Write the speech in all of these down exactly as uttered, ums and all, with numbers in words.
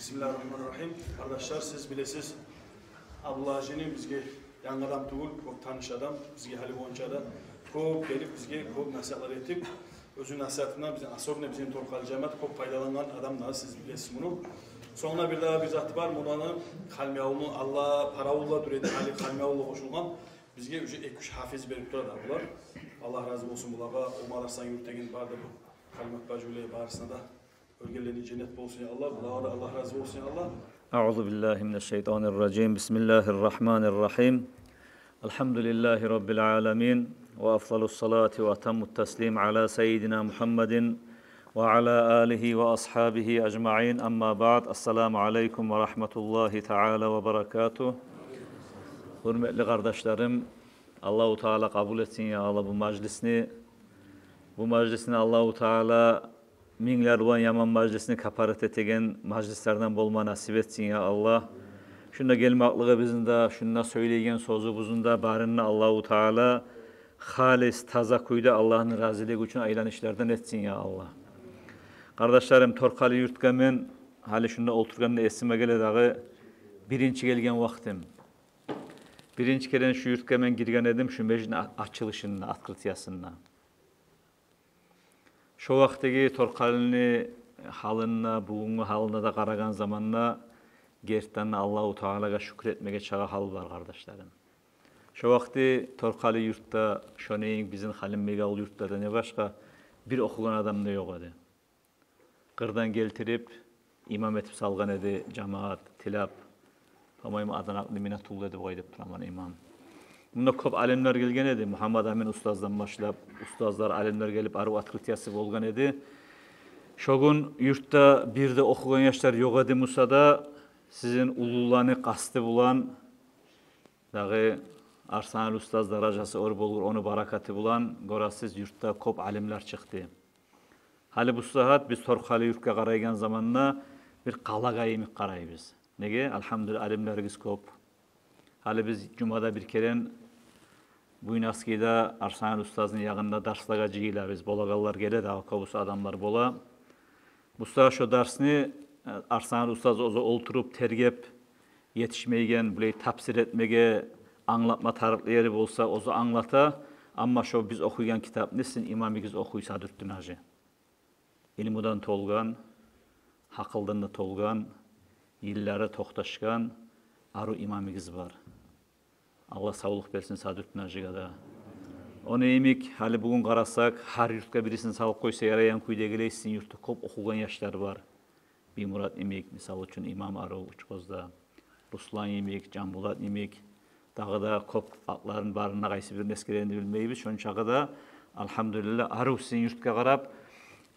Бисмиллагьи ррагьмани ррагьим. Къардашлар, сиз билесиз, Абдулла гьажини бизге янгы адам тюгюл, кёп таныш адам, бизге гьали болгъунча да кёп гелип, бизге кёп насигьатлар этип, оьзюню насигьатындан бизин, особенно бизин Торкъали жамият кёп пайдалангъан адам да, сиз билесиз муну. Сонг да бир дагъы бир зат бар, мунаны Халимбекавулну, Алла Паравулда дюр эди, гьали Халимбекавулгъа къошулгъан, бизге уже эки-уьч гьафиз берип турады булар. Аллагь рази болсун булагъа, Умар Арслан юрютеген бары да бу Халимат бажи булан барысына да. Оьлгенлени женнет болсун, я Аллагь. Булагъа да Аллагь рази болсун, я Аллагь. أعوذ بالله من الشيطان الرجيم. بسم الله الرحمن الرحيم. الحمد لله رب العالمين. وأفضل الصلاة وأتم التسليم على سيدنا محمد وعلى آله وأصحابه أجمعين. أما بعد. السلام عليكم ورحمة الله تعالى وبركاته. Гьюрметли къардашларым, Аллагьу Таала къабул этсин, я Аллагь, бу мажлисни. Бу мажлисни Аллагьу Таала минглер булан яман мажлисни капарат этеген мажлислерден болма насип этсин, я Аллагь. Шунда гелмеклигибизни де, шунда сёйлейген сёзюбюзню де барын да Аллагьу Таала халис, таза кюйде Аллагьны разилиги учун айланышлардан этсин, я Аллагь. Къардашларым, Торкъали юртгъа мен гьали шунда олтургъанда эсиме геле дагъы биринчи гелген вакътим. Биринчи керен шу юртгъа мен гирген эдим, шу межитни а-, ачылышында, открытиясында. Шо вакътиги Торкъалини гьалына, бугюнгю гьалына да къарагъан заманда, гертиден де Аллагьу Таалагъа шюкюр этмеге чагъы гьал бар, къардашларым. Шо вакъти Торкъали юртда, шону йимик бизин Халимбекавул юртда да не башгъа, бир охугъан адам да ёкъ эди. Къырдан гелтирип, имам этип салгъан эди жамагьат, тилап. По-моему, Аданакъны Минатулла эди, огъай деп тураман, имам. Мунда кёп алимлер гелген эди, Мугьаммад Амин устаздан башлап, устазлар, алимлер гелип, арив открытиясы болгъан эди. Шо гюн юртда бир де охугъан яшлар ёкъ эди буса да, сизин уллуланы къасты булан, дагъы Арслан устаз даражасы оьр болгъур, ону баракаты булан, гёресиз, юртда кёп алимлер чыкъды. Гьали бу сагьат биз Торкъали юртгъа къарайгъан заманда бир къалагъа йимик къарайбыз. Неге? Альгьамдулиллагь, алимлеригиз кёп. Гьали биз жумада бир керен Буйнакскиде Арслан устазны ягъында дарслагъа жыйылабыз. Болагъанлар геле, дагъы кёбюсю адамлар бола. Бу сагьат шо дарсны, э, Арслан устаз оьзю олтуруп, тергеп, етишмейген, булай тафсир этмеге, англатма тарыкълы ери болса, оьзю англата. Амма шо биз охуйгъан китапны сизин имамыгъыз охуй, Садрутдин гьажи. Илмудан толгъан, гьакъылдан да толгъан, йыллары токъташгъан арив имамыгъыз бар. Аллагь савлукъ берсин Садрутдин гьажигъа да. Ону йимик, гьали бугюн къарасакъ, гьар юртгъа бирисин салып къойса ярайгъан кюйдегилей, сизин юртда кёп охугъан яшлар бар. Биймурат йимик, мисал учун, имам арив Учкъозда. Руслан йимик, Жамбулат йимик. Дагъы да кёп атларын, барын да, къайсы бирин эсгерегенни билмейбиз. Шончакъы да, альгьамдулиллагь, арив сизин юртгъа къарап,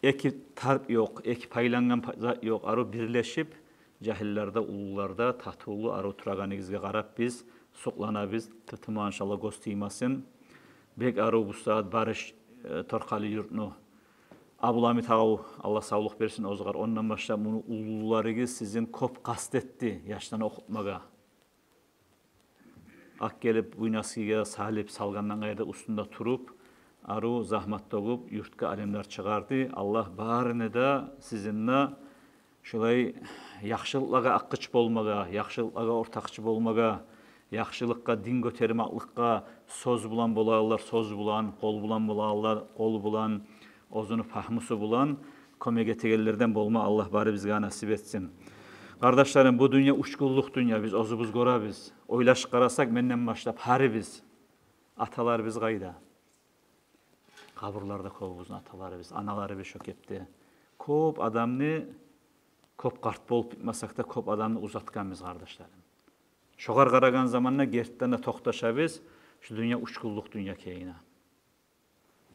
эки тарп ёкъ, эки пайлангъан па-, зат ёкъ. Арив бирлешип, жагьиллер де, уллулар да татывлу, арив турагъаныгъызгъа къарап биз сукъланабыз. Тытымагъа, иншаллагь, гёз тиймесин. Бек арив бу сагьат барыш, э, Торкъали юртну. Абуламит агъав, Аллагь савлукъ берсин оьзюгер. Ондан башлап муну уллуларыгъыз сизин кёп къаст этди яшланы охутмагъа. Алып гелип, Буйнакскиге салып салгъандан къайры, уьстюнде туруп, арив загьмат тёгюп, юртгъа алимлер чыгъарды. Аллагь барыны да, сизин де шулай яхшылыкълагъа акъчы болмагъа, яхшылыкълагъа ортакъчы болмагъа, яхшылыкъгъа, дин гётермекликге, сёз булан болагъанлар сёз булан, къол булан болагъанлар къол булан, оьзюню пагьмусу булан кёмек этегенлерден болма Аллагь барыбызгъа насип этсин. Къардашларым, бу дюнья уьч гюнлюк дюнья, биз оьзюбюз гёребиз. Ойлашып къарасакъ, менден башлап гьарибиз. Аталарыбыз къайда? Къабурларда кёбюбюзню аталарыбыз, аналарыбыз шо кепде. Кёп адамны, кёп къарт болуп битмесек де, кёп адамны узатгъанбыз, къардашларым. Шогъар къарагъан заманда гертиден де токъташабыз, шу дюнья уьч гюнлюк дюнья экенине.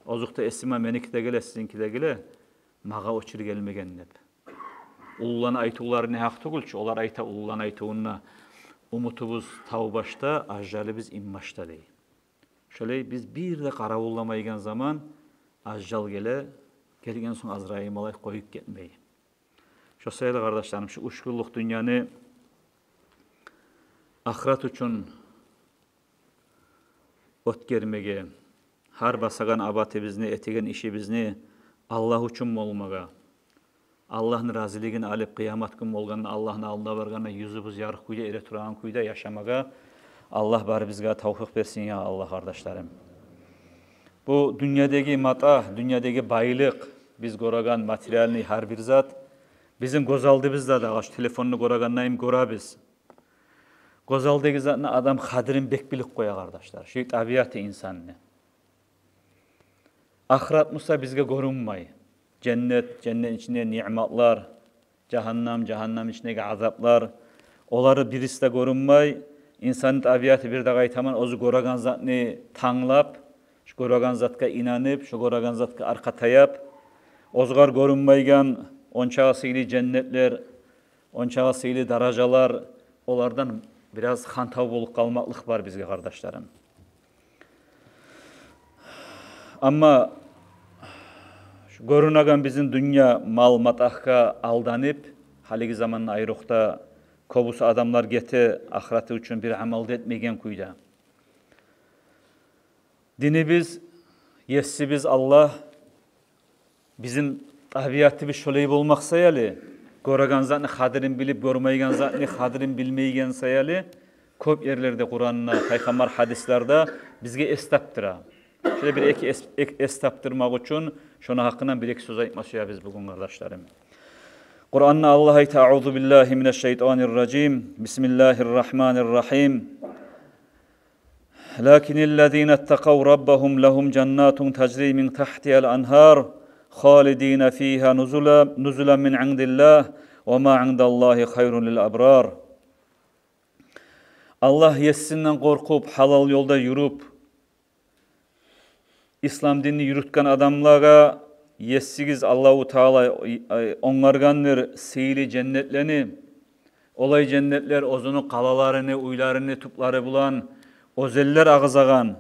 Озокъда, эсиме, меники де геле, сизинки де геле, магъа очур гелмеген деп. Уллуланы айтывлары негьакъ тюгюл чю, олар айта, уллуланы айтывунда: «Умутубуз тав башда, ажжалыбыз инбашда», — дей. Шолай биз бир де къаравулламайгъан заман ажжал геле, гелген сонг Азрайыл малайик къоюп гетмей. Шо саялы, къардашларым, шу уьч гюнлюк дюньяны ахырат учун оьтгермеге, гьар басагъан абатыбызны, этеген ишибизни Аллагь учун болмагъа, Аллагьны разилигин алып, къыямат гюн болгъанда Аллагьны алдына баргъанда юзюбюз ярыкъ кюйде, эретурагъан кюйде яшамагъа Аллагь барыбызгъа тавфикъ берсин, я Аллагь, къардашларым. Бу дюньядагъы матагь, дюньядагъы байлыкъ, биз гёреген материальный гьар бир зат, бизин гёз алдыбызда да, агъаш телефонну гёрегендейин гёребиз. Гёз алдагъы затны адам къадирин бек билип къоя, къардашлар. Шу табиаты инсанны. Ахырат буса бизге гёрюнмей. Женнет, женнетни ичинде ниъматлар, жагьаннам, жагьаннамны ичиндеги азаплар, олар бириси де гёрюнмей. Инсанны табиаты, бир дагъы айтаман, оьзю гёреген затны танглап, шу гёреген затгъа инанып, шу гёреген затгъа аркъа таяп, оьзюгер гёрюнмейген онча сыйлы женнетлер, онча сыйлы даражалар, олардан бираз хантав болуп къалмакълыкъ бар бизге, къардашларым. Амма шу гёрюнеген бизин дюнья мал-матагьгъа алданып, гьалиги заманда айрокъда кёбюсю адамлар гете, ахыраты учун бир амал да этмейген кюйде. Динибиз, есибиз Аллагь, бизин табиатыбыз шолай болмакъ саялы, гёреген затны къадирин билип, гёрмейген затны къадирин билмейген саялы, кёп ерлерде Къуранда, пайхаммар гьадислерде бизге эс тапдыра. Шолай бир-эки эс, эк-, эс тапдырмакъ учун шону гьакъындан бир-эки сёз айтма сюебиз бугюн, къардашларым. Къуранда Аллагь айта: أعوذ بالله من الشيطان الرجيم. بسم الله الرحمن الرحيم. لكن الذين اتقوا ربهم لهم جنات تجري من تحتها الأنهار خالدين فيها نزلا، نزلا من عند الله وما عند الله خير للأبرار. Аллагь есинден къоркъуп, гьалал ёлда юрюп, ислам динни юрютген адамлагъа есигиз Аллагьу Таала, э, онгаргъандыр сыйлы женнетлени. Олай женнетлер оьзюню къалаларыны, уьйлерини тюплери булан оьзенлер агъызагъан.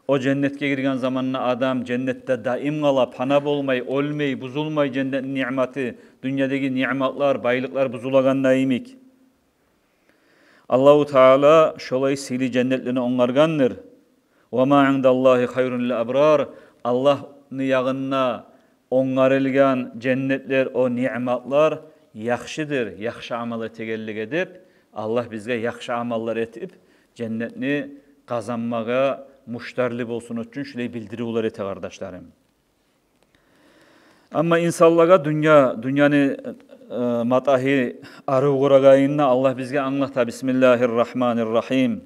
О женнетге гирген заманда адам женнетде даим къала, пана болмай, оьлмей, бузулмай женнетни ниъматы, дюньядагъы ниъматлар, байлыкълар бузулагъанда йимик. Аллагьу Таала шолай сыйлы женнетлени онгаргъандыр. وما عند الله خير للأبرار. Аллагьны ягъында онгарылгъан женнетлер, о ниъматлар яхшыдыр, яхшы амал этегенлеге деп, Аллагь бизге яхшы амаллар этип, женнетни къазанмагъа муштарлы болсун учун шулай билдиривлер эте, къардашларым. Амма инсанлагъа дюнья, дюньяны, э, матагьы арив къарагъанын Аллагь бизге англата. بسم الله الرحمن الرحيم.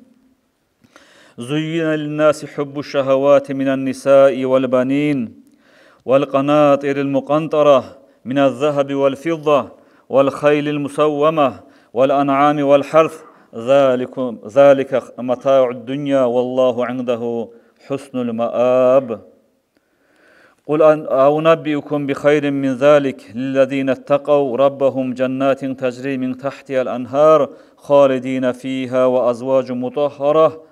زين للناس حب الشهوات من النساء والبنين والقناطير المقنطرة من الذهب والفضة والخيل المسومة والأنعام والحرث ذلك، ذلك متاع الدنيا والله عنده حسن المآب. قل أن-، أنبئكم بخير من ذلك للذين اتقوا ربهم جنات تجري من تحتها الأنهار خالدين فيها وأزواج مطهرة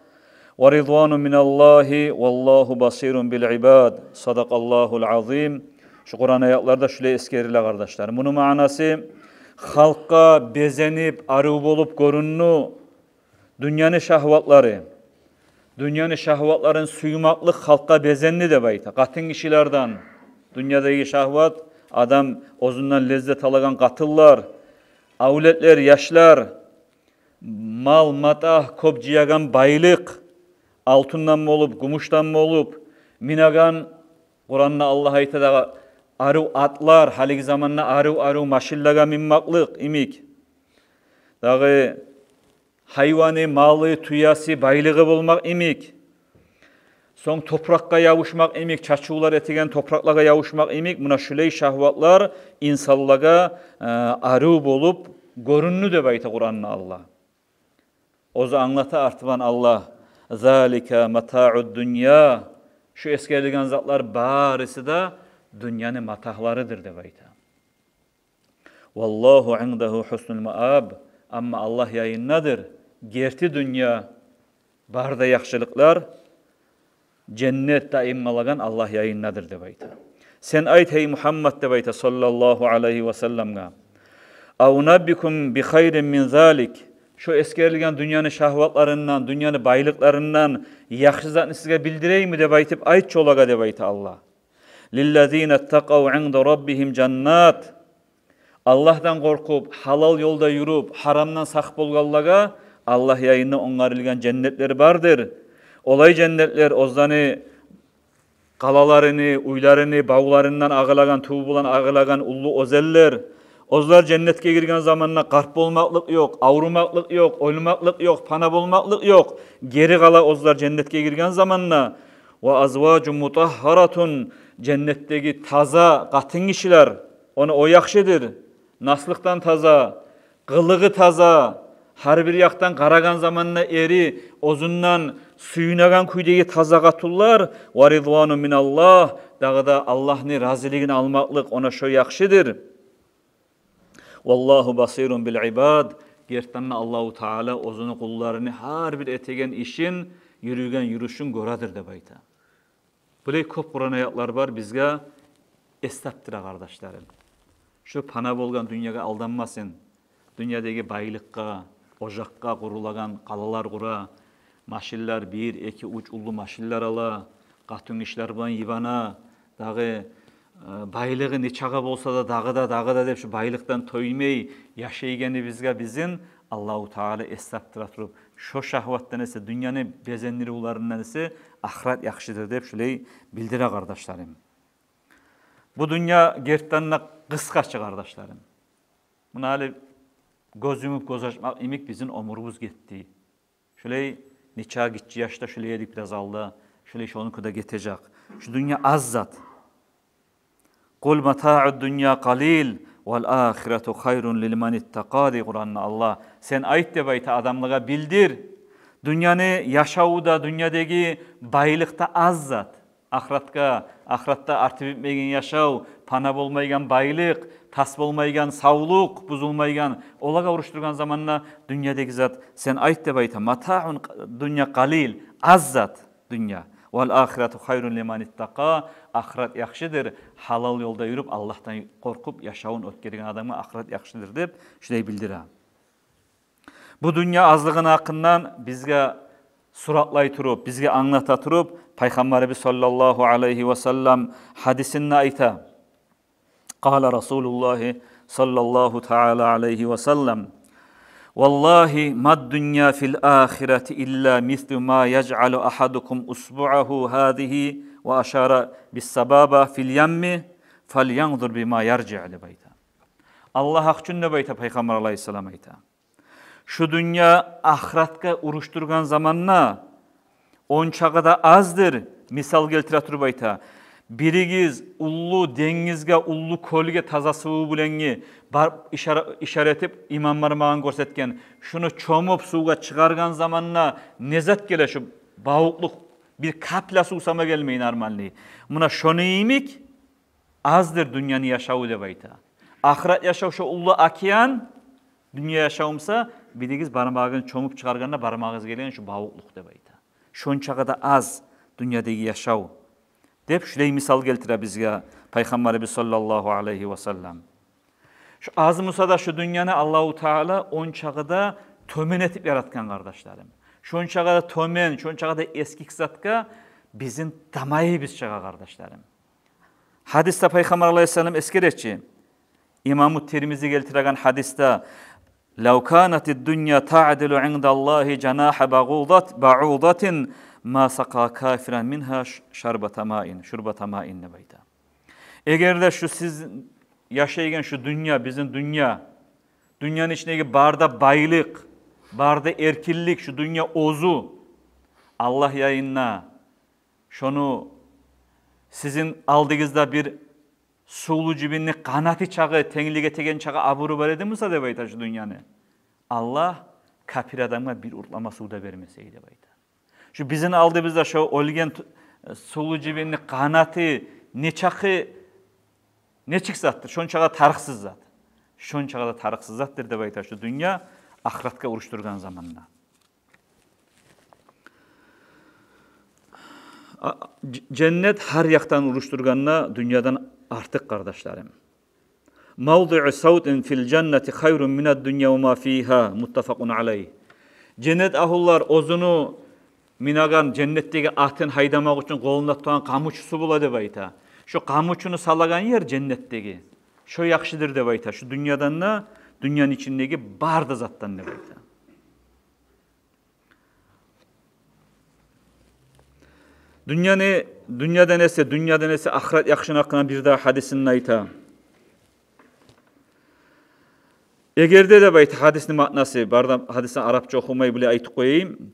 ورضوان من الله والله بصير بالعباد. صدق الله العظيم. Шу Къуран аятларда шулай эсгериле, къардашлар. Муну маънасы: халкъгъа безенип, арив болуп гёрюндю дюньяны шагьватлары. Дюньяны шагьватларын сюймеклик халкъгъа безенди деп айта. Къатын гишилерден дюньядагъы шагьват, адам оьзюнден леззет алагъан къатынлар, авлетлер, яшлар, мал-матагь, кёп жыягъан байлыкъ, алтындан болуп, гюмюшден болуп, минеген, Къуранда Аллагь айта дагъы, арив атлар, гьалиги заманда арив-арив машинлагъа минмеклик йимик. Дагъы гьайваны, малы, тюеси, байлыгъы болмакъ йимик. Сонг топуракъгъа ябушмакъ йимик, чачывлар этеген топуракълагъа ябушмакъ йимик. Муна шулай шагьватлар инсанлагъа, э, арив болуп гёрюндю деп айта Къуранда Аллагь. Оьзю англата артындан Аллагь: ذلك متاع الدنيا. Шу эсгерилген затлар барысы да дюньяны матагьларыдыр деп айта. والله عنده حسن المآب. Амма Аллагь янындадыр герти дюнья, бары да яхшылыкълар, женнет даим къалагъан Аллагь янындадыр деп айта. Сен айт, гьей Мугьаммад, деп айта, саллаллагьу алайгьи ва салламгъа: أنبئكم بخير من ذلك. Шу эсгерилген дюньяны шагьватларындан, дюньяны байлыкъларындан яхшы затны сизге билдирейимми деп айтып, айтчы олагъа деп айта Аллагь. للذين اتقوا عند ربهم جنات. Аллагьдан къоркъуп, гьалал ёлда юрюп, гьарамдан сакъ болгъанлагъа Аллагь янында онгарылгъан женнетлер бардыр. Олай женнетлер оьзлени къалаларыны, уьйлерини, бавларындан агъылагъан, тюбю булан агъылагъан уллу оьзенлер. Оьзлер женнетге гирген заманда къарт болмакълыкъ ёкъ, аврумакълыкъ ёкъ, оьлмекълик ёкъ, пана болмакълыкъ ёкъ. Гери къала оьзлер женнетге гирген заманда. Ва азважун мутагьгьаратун, женнетдеги таза къатын гишилер. Ону о яхшыдыр. Наслыкъдан таза, къылыгъы таза, гьар бир якъдан къарагъан заманда эри оьзюнден сююнеген кюйдеги таза къатынлар. Ва ридванун миналлагь, дагъы да Аллагьны разилигин алмакълыкъ, она шо яхшыдыр. Валлагьу басирун бил ибад, гертиден де Аллагьу Таала оьзюню къулларыны гьар бир этеген ишин, юрюген юрюшюн гёредир деп айта. Булай кёп Къуран аятлар бар бизге эс таптыра, къардашларым. Шу пана болгъан дюньягъа алданмасын. Дюньядагъы байлыкъгъа, ожакъгъа къурулагъан къалалар къура, машинлер, бир, эки, уьч уллу машинлер ала, къатын гишилер булан йибана, дагъы, э, байлыгъы нечакъы болса да, дагъы да, дагъы да деп шу байлыкъдан тоймай яшайгъаныбызгъа бизин Аллагьу Таала эс таптыра туруп, шо шагьватдан эсе, дюньяны безендиривлеринден эсе ахырат яхшыдыр деп шулай билдире, къардашларым. Бу дюнья гертиден де къысгъа чы, къардашларым. Муна гьали гёз юмуп, гёз ачмакъ йимик бизин оьмюрюбюз гетди. Шулай нече гиччи яшда шулай эдик бираз алда, шулай шонуки де гетежек. Шу дюнья аз зат. Къул матаъуд дунья къалил, вал ахирату хайрун лиман иттакъа, дей Къуранда Аллагь. Сен айт деп айта адамлагъа, билдир. Дюньяны яшаву да, дюньядагъы байлыкъ да аз зат. Ахыратгъа, ахыратда артып битмейген яшав, пана болмайгъан байлыкъ, тас болмайгъан савлукъ, бузулмайгъан, олагъа урушдургъан заманда дюньядагъы зат, сен айт деп айта, матаъун дунья къалил, аз зат дюнья. Вал ахирату хайрун лиман иттакъа, ахырат яхшыдыр гьалал ёлда юрюп, Аллагьдан къоркъуп, яшавун оьтгерген адамгъа ахырат яхшыдыр деп шулай билдире. Бу дюнья азлыгъыны гьакъындан бизге суратлай туруп, бизге англата туруп, Пайхаммарыбыз саллаллагьу алайгьи ва саллам гьадисинде айта. Къала Расулуллагьи саллаллагьу таала алайгьи ва саллам: «Валлагьи мад дунья фил ахирати илла мислу ма яжъалу ахадукум усбуъагьу гьазигьи», ва ашара бис сабаба, «фил ямми, фалянзур бима яржиъ», деп айта. Аллагь гьакъ учун деп айта, Пайхаммар алайгьиссалам айта. Шу дюнья ахыратгъа урушдургъан заманда ончакъы да аздыр, мисал гелтире туруп айта. Биригиз уллу денгизге, уллу кёлге таза суву булангъы бар, ишара-, ишара этип, иман бармагъын гёрсетген. Шуну чомуп сувгъа чыгъаргъан заманда не зат геле, шу бавукълукъ, бир капля сув сама гелмей нормальный. Муна шону йимик, аздыр дюньяны яшаву деп айта. Ахырат яшав шо уллу океан, дюнья яшаву буса, биригиз бармагъын чомуп чыгъаргъанда бармагъыгъыз гелген шо бавукълукъ деп айта. Шончакъы да аз дюньядагъы яшав деп шулай мисал гелтире бизге Пайхаммарыбыз саллаллагьу алайгьи ва саллам. Шо аз буса да шо дюньяны Аллагьу Таала ончакъы да тёбен этип яратгъан, къардашларым. Шончакъы да тёбен, шончакъы да эсгик затгъа бизин тамайыбыз чыгъа, къардашларым. Гьадисде Пайхаммар алайгьиссалам эсгере чи, имаму Тирмизи гелтиреген гьадисде: «Лав канатид дунья таъдилу индаллагьи жанагьа баъудат-, баъудатин ма сакъа кафиран мингьа ш-, шарбата маин, шурбата маин», деп айта. Эгер де шу сиз яшайгъан шу дюнья, бизин дюнья, дюньяны ичиндеги бары да байлыкъ, бары да эркинлик, шу дюнья оьзю Аллагь янында, шону сизин алдыгъызда бир сувлу жибинни къанаты чакъы тенглик этеген чакъы абуру бар эди буса деп айта шу дюньяны, Аллагь капир адамгъа бир уртлама сув да бермес эди деп айта. Шу бизин алдыбызда шо оьлген ту-, сувлу жибинни къанаты нечакъы, нечик затдыр, шончакъы тарыкъсыз зат. Шончакъы да тарыкъсыз затдыр деп айта шу дюнья ахыратгъа урушдургъан заманда. А, ж-, женнет гьар якъдан урушдургъанда дюньядан артыкъ, къардашларым. «Мавдиъу савтин фил жаннати хайрун минад дунья ва ма фигьа», муттафакъун алайгь. Женнет агьлулар оьзюню минеген женнетдеги атын гьайдамакъ учун къолунда тутгъан къамучусу бола деп айта. Шо къамучуну салагъан ер женнетдеги, Шо яхшыдыр деп айта, шу дюньядан да, дюньяны ичиндеги бары да затдан деп айта. Дюньяны, дюньядан эсе, дюньядан эсе ахырат яхшыны гьакъында бир дагъы гьадисинде айта. Эгер де деп айта, гьадисни маънасы, бары да гьадисни арапча охумай булай айтып къояйым.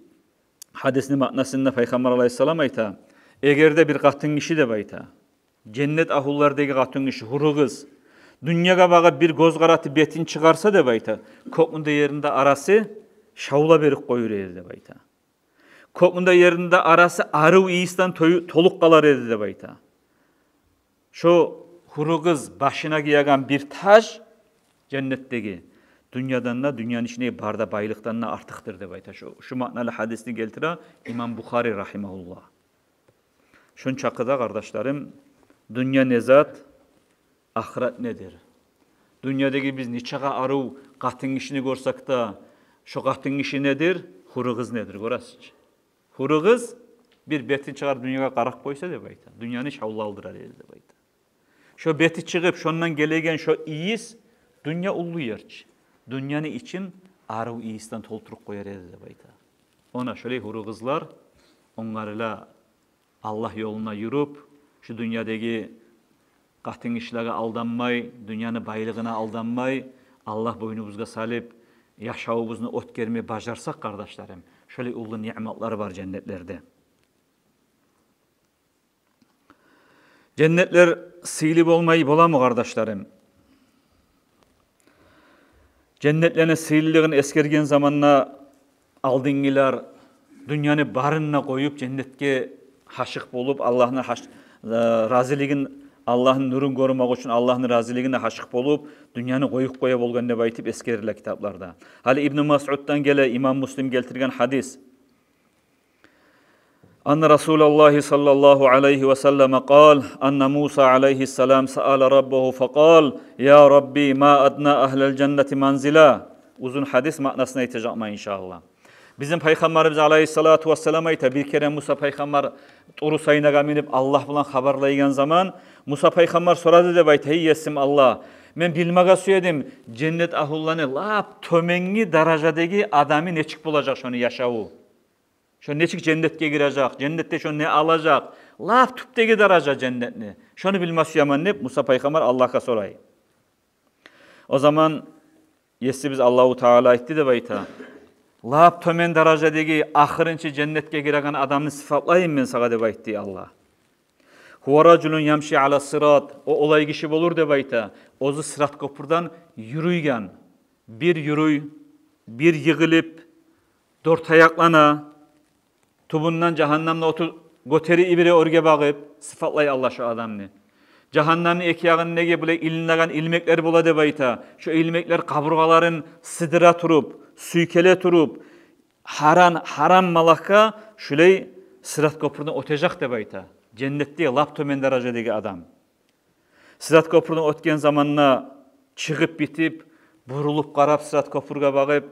Гьадисни маънасында Пайхаммар алайгьиссалам айта, эгер де бир къатын гиши деп айта, женнет агьлулардагъы къатын гиши, гьуру къыз, дюньягъа багъып бир гёз къаратып бетин чыгъарса деп айта, кёкню де ерни де арасы шавла берип къоюр эди деп айта. Кёкню де ерни де арасы арив ийисден тою-, толуп къалар эди деп айта. Шо гьуру къыз башына гиеген бир таж женнетдеги, дюньядан да, дюньяны ичиндеги бары да байлыкъдан да артыкъдыр деп айта. Шу, шу маъналы гьадисни гелтире имам Бухари рагьимагьуллагь. Шунчакъы да, къардашларым, дюнья не зат, ахырат недир? Дюньядагъы биз нечакъы арив къатын гишини гёрсек де, шо къатын гиши недир, гьуру къыз недир, гёресиз чи. Гьуру къыз бир бетин чыгъарып дюньягъа къарап къойса деп айта, дюньяны шавла алдырар эди деп айта. Шо бети чыгъып, шондан гелеген шо ийис, дюнья уллу ер чи. Дюньяны ичин арив ийисден толтуруп къояр эди деп айта. Она шолай гьуру къызлар онгарыла Аллагь ёлунда юрюп, шу дюньядагъы къатын гишилеге алданмай, дюньяны байлыгъына алданмай, Аллагь бойнубузгъа салып, яшавубузну оьтгерме бажарсакъ, къардашларым, шолай уллу ниъматлар бар женнетлерде. Женнетлер сыйлы болмай боламы, къардашларым? Женнетлени сыйлылыгъын эсгерген заманда алдынгъылар дюньяны барын да къоюп, женнетге гьашыкъ болуп, Аллагьны гьаш-, э, разилигин, Аллагьны нюрюн гёрмек учун, Аллагьны разилигине гьашыкъ болуп, дюньяны къоюп къоя болгъан деп айтып эсгериле китапларда. Гьали Ибну Масъуддан геле, имам Муслим гелтирген гьадис. أن رسول الله صلى الله عليه وسلم قال أن موسى عليه السلام سأل ربه فقال: يا رب، ما أدنى أهل الجنة منزلا. Узун гьадис, маънасын айтажакъман, иншааллагь. Бизин Пайхаммарыбыз алайгьиссалату вассалам айта, бир керен Муса пайхаммар туру сайнагъа минип, Аллагь булан хабарлайгъан заман, Муса пайхаммар сорады деп айта: «Гьей Есим Аллагь, мен билмеге сюе эдим, женнет агьлуланы лап тёменги даражадагъы адамы нечик болажакъ, шону яшаву? Шо нечик женнетге гирежек, женнетде шо не алажакъ? Лап тюпдеги даража женнетни. Шону билме сюемен», — деп Муса пайхаммар Аллагьгъа сорай. О заман Есибиз Аллагьу Таала айтды деп айта: «Лап тёмен даражадагъы ахырынчы женнетге гиреген адамны сыфатлайым мен сагъа», — деп айтды Аллагь. «Гьува ражулун ямши ала сират». О олай гиши болур деп айта, оьзю сират кёпюрден юрюйген. Бир юрюй, бир йыгъылып, дёрт аякълана, тюбюнден жагьаннемни оту гётере йибере оьрге багъып, сыфатлай Аллагь шо адамны. Жагьаннемни эки ягъындагъы булай илинеген илмеклер бола деп айта. Шо илмеклер къабургъаларын сыдыра туруп, сюйкеле туруп, гьаран, гьаран малакъгъа шулай сират кёпюрден оьтежек деп айта. Женнетде лап тёмен даражадагъы адам. Сират кёпюрден оьтген заманда чыгъып битип, бурулуп къарап сират кёпюрге багъып,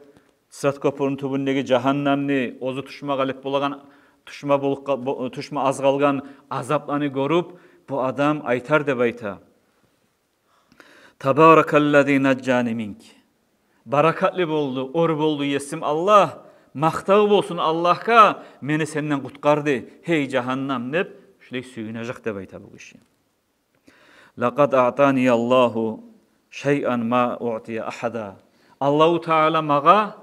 сират кёпюрню тюбюндеги жагьаннемни, оьзю тюшме къалып болагъан, тюшме болуп къал-, бо-, тюшме аз къалгъан азапланы гёрюп, бу адам айтар деп айта: «Табаракаллази нажжани минк». Баракатлы болду, оьр болду Есим Аллагь, макътав болсун Аллагьгъа, мени сенден къутгъарды, гьей жагьаннем, деп, шулай сююнежек деп айта бу гиши. «Лакъад аътани Аллагьу шайъан ма уътия агьада». Аллагьу Таала магъа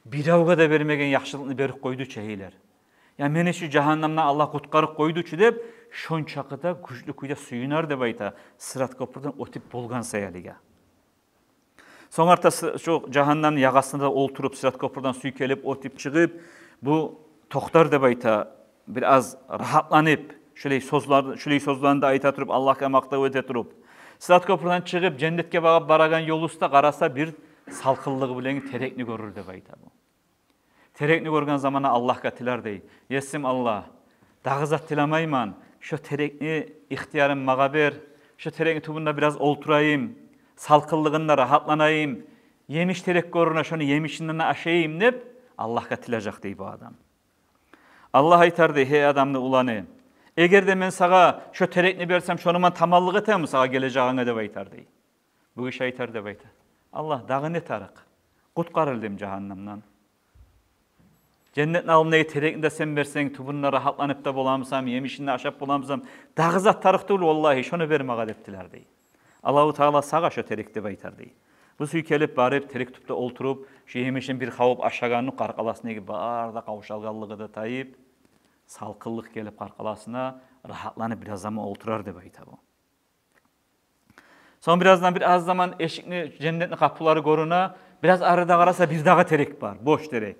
биревге де бермеген яхшылыкъны берип къойду чу, гьейлер. Я мени шу жагьаннемден Аллагь къутгъарып къойду чу деп, шончакъы да гючлю кюйде сююнер деп айта, сират кёпюрден оьтюп болгъан саялыгъа. Сонг арта сы-, шо жагьаннемни ягъасында олтуруп, сират кёпюрден сюйкелип, оьтюп чыгъып, бу токътар деп айта, бир аз рагьатланып, шулай сёзлер, шулай сёзлени де айта туруп, Аллагьгъа макътав эте туруп. Сират кёпюрден чыгъып, женнетге багъып барагъан ёл уьстде къараса, бир салкъынлыгъы булан терекни гёрюр деп айта бу. Терекни гёрген заманда Аллагьгъа тилер дей: «Есим Аллагь, дагъы зат тилемеймен, шо терекни ихтиярын магъа бер, шо терекни тюбюнде бир аз олтурайым, салкъынлыгъында рагьатланайым, емиш терек гёрюне, шону емишинден де ашайым», — деп Аллагьгъа тилежек дей бу адам. Аллагь айтар дей: «Гьей адамны уланы, эгер де мен сагъа шо терекни берсем, шону булан таманлыкъ этеми сагъа гележегинге?» — деп айтар дей. Бу гиши айтар деп айта: «Аллагь, дагъы не тарыкъ? Къутгъарылдым жагьаннемден. Женнетни алдындагъы терекни де сен берсенг, тюбюнде рагьатланып да боламысам, емишин де ашап боламысам, дагъы зат тарыкъ тюгюл, валлагьи, шону бер магъа», — деп тилер дей. Аллагьу Таала: «Сагъа шо терек», — деп айтар дей. Бу сюйкелип барып, терек тюпде олтуруп, шо емишин бир къабып ашагъанны, къаркъарасындагъы бары да къавшалгъанлыгъы да тайып, салкъынлыкъ гелип къаркъарасына, рагьатланып бираз заман олтурар деп айта бу. Сонг бираздан бир аз заман эшикни, женнетни къапулары гёрюне, бираз арыда къараса, бир дагъы терек бар, бош терек.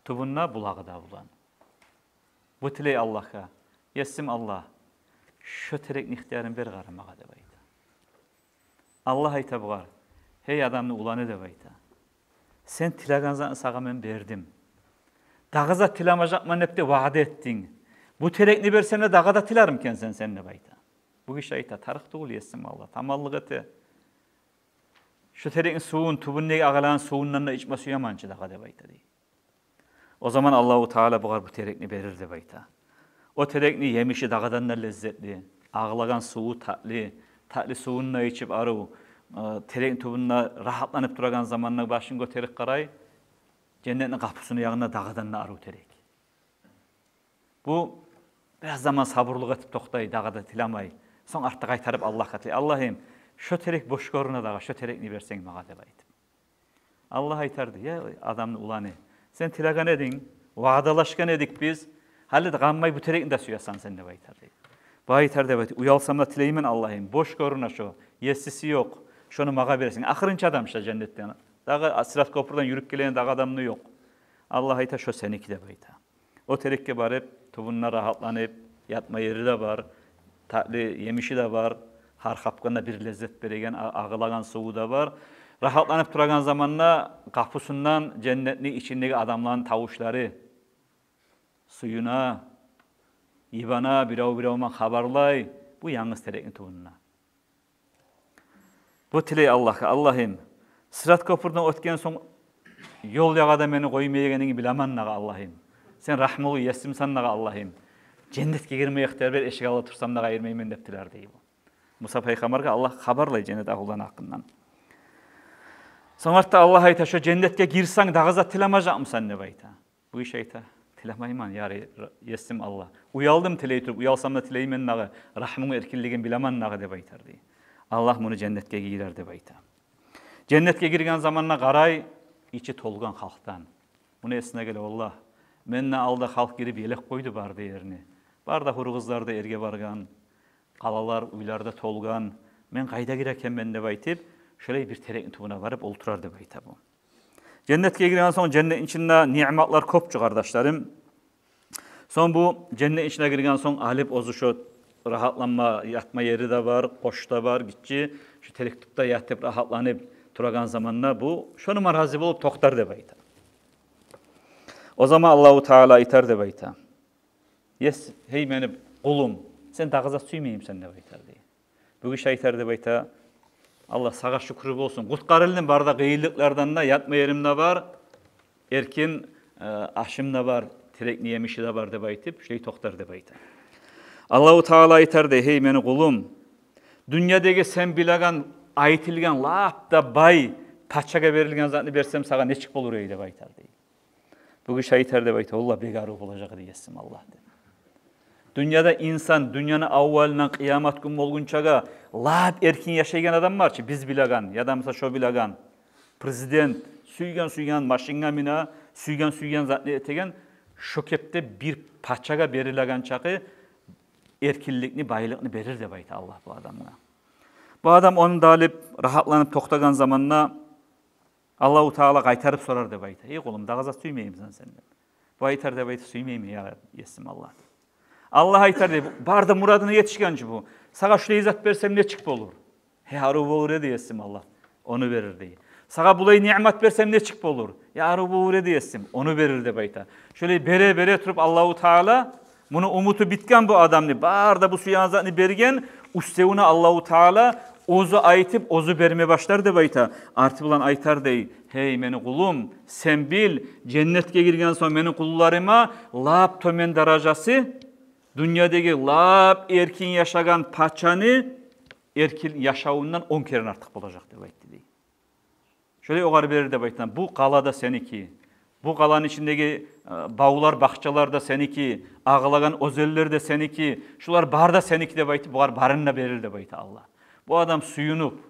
Тюбюнде булагъы да булан. Бу тилей Аллагьгъа: «Есим Аллагь, шо терекни ихтиярын бер къара магъа», — деп айта. Аллагь айта бугъар: «Гьей, адамны уланы, — деп айта, — сен тилеген затны сагъа мен бердим. Дагъы зат тилемежекмен деп де ваъда этдинг. Бу терекни берсем де, дагъы да тилермикен сен, сен?» — деп айта. Бу гиши айта: «Тарыкъ тюгюл, Есим Аллагь, таманлыкъ эте. Шо терекни сувун, тюбюндеги агъылагъан сувундан да ичме сюемен чи дагъы», — деп айта дей. О заман Аллагьу Таала бугъар бу терекни берир деп айта. О терекни емиши дагъыдан да леззетли, агъылагъан суву татли, татли сувун да ичип арив, э, терекни тюбюнде рагьатланып турагъан заманда башын гётерип къарай, женнетни къапусуну ягъында дагъыдан да арив терек. Бу бираз заман сабурлукъ этип токътай, дагъы да тилемей. Сонг артда къайтарып Аллагьгъа тилей: «Аллагьым, шо терек бош гёрюне дагъы, шо терекни берсенг магъа», — деп айтып. Аллагь айтар дей: «Я адамны уланы, сен тилеген эдинг, ваъдалашгъан эдик биз, гьали де къанмай бу терекни де сюесен сен», — деп айтар дей. Бу айтар деп айта: «Уялсам да тилеймен, Аллагьым, бош гёрюне шо, есиси ёкъ, шону магъа берсенг. Ахырынчы адам ша женнетден. Дагъы Сырат кёпюрден юрюп гелеген дагъы адам да ёкъ». Аллагь айта: «Шо сеники», — деп айта. О терекге барып, тюбюнде рагьатланып, ятма ери де бар, татли емиши де бар, гьар къапгъанда бир леззет береген, а-, агъылагъан суву да бар. Рагьатланып турагъан заманда къапусундан женнетни ичиндеги адамланы тавушлары сююне, йыбана, бирев-биревге хабарлай, бу янгыз терекни тюбюнде. Бу тилей Аллагьгъа: «Аллагьым, Сырат кёпюрден оьтген сонг ёл ягъада мени къоймайгъанынгны билемен дагъы, Аллагьым. Сен рагьмулу Есимсен дагъы, Аллагьым. Женнетге гирме ихтияр бер, эшик алда турсам дагъы гирмеймен», — деп тилер дей бу. Муса пайхаммаргъа Аллагь хабарлай женнет агьлуланы гьакъындан. Сонг артда Аллагь айта: «Шо женнетге гирсенг, дагъы зат тилемежекмисен?» — деп айта. Бу гиши айта: «Тилемеймен, я Ре-, Есим Аллагь. Уялдым тилей туруп, уялсам да тилеймен дагъы, рагьмунгну эркинлигин билемен дагъы», — деп айтар дей. Аллагь муну женнетге гийирер деп айта. Женнетге гирген заманда къарай, ичи толгъан халкъдан. Муну эсине геле: «Валлагь, менден алда халкъ гирип елеп къойду бары да ерни. Бары да гьюр къызлар да ерге баргъан, къалалар, уьйлер де толгъан. Мен къайда гире экенмен?» — деп айтып, шолай бир терекни тюбюне барып олтурар деп айта бу. Женнетге гирген сонг, женнетни ичинде ниъматлар кёп чу, къардашларым. Сонг бу женнетни ичине гирген сонг, алып оьзю шо рагьатланма, ятма ери де бар, къош да бар, гиччи, шо терек тюпде ятып, рагьатланып турагъан заманда бу шонума рази болуп токътар деп айта. О заман Аллагьу Таала айтар деп айта: «Ес, гьей мени къулум, сен дагъы зат сюймеймисен?» — деп айтар дей. Бу гиши айтар деп айта: «Аллагь, сагъа шюкюр болсун, къутгъарылдым бары да къыйынлыкълардан да, ятма ерим де бар, эркин, э, ашым да бар, терекни емиши де бар», — деп айтып, шулай токътар деп айта. Аллагьу Таала айтар дей: «Гьей мени къулум, дюньядагъы сен билеген, айтылгъан лап да бай пачагъа берилген затны берсем, сагъа нечик болур эди?» — деп айтар дей. Бу гиши айтар деп айта: «Валлагь, бек арив болажакъ эди, Есим Аллагь», — деп. Дюньяда инсан, дюньяны аввалындан къыямат гюн болгъунчагъа лап эркин яшайгъан адам бар чы, биз билеген, яда, мисал, шо билеген президент, сюйген-сюйген машингъа мине, сюйген-сюйген затны этеген, шо кепде бир пачагъа берилеген чакъы эркинликни, байлыкъны берир деп айта Аллагь бу адамгъа. Бу адам ону да алып, рагьатланып токътагъан заманда Аллагьу Таала къайтарып сорар деп айта: «Эй къулум, дагъы зат сюймеймисен сен?» — деп. Бу айтар деп айта: «Сюймеймен, я Есим Аллагь», — деп. Аллагь айтар дей: «Бары да мурадына етишген чи бу. Сагъа шулай зат берсем, нечик болур?» «Гьей, арив болур эди, Есим Аллагь. Ону берир», — дей. «Сагъа булай ниъмат берсем, нечик болур?» «Я, арив болур эди, Есим. Ону берир», — деп айта. Шолай бере-бере туруп, Аллагьу Таала, муну умуту битген бу адамны, бары да бу сюйген затны берген, уьстевюне Аллагьу Таала оьзю айтып, оьзю берме башлар деп айта. Арты булан айтар дей: «Гьей мени къулум, сен бил, женнетге гирген сонг мени къулларыма лап тёмен даражасы дюньядагъы лап эркин яшагъан пачаны эркин яшавундан он керен артыкъ болажакъ деп айтды дей. Шолай огъар берир деп айтгъан. Бу къала да сеники. Бу къаланы ичиндеги, э, бавлар, бахчалар да сеники, агъылагъан оьзенлер де сеники. Шулар бары да сеники деп айтып, бугъар барын да берир деп айта Аллагь. Бу адам сююнюп,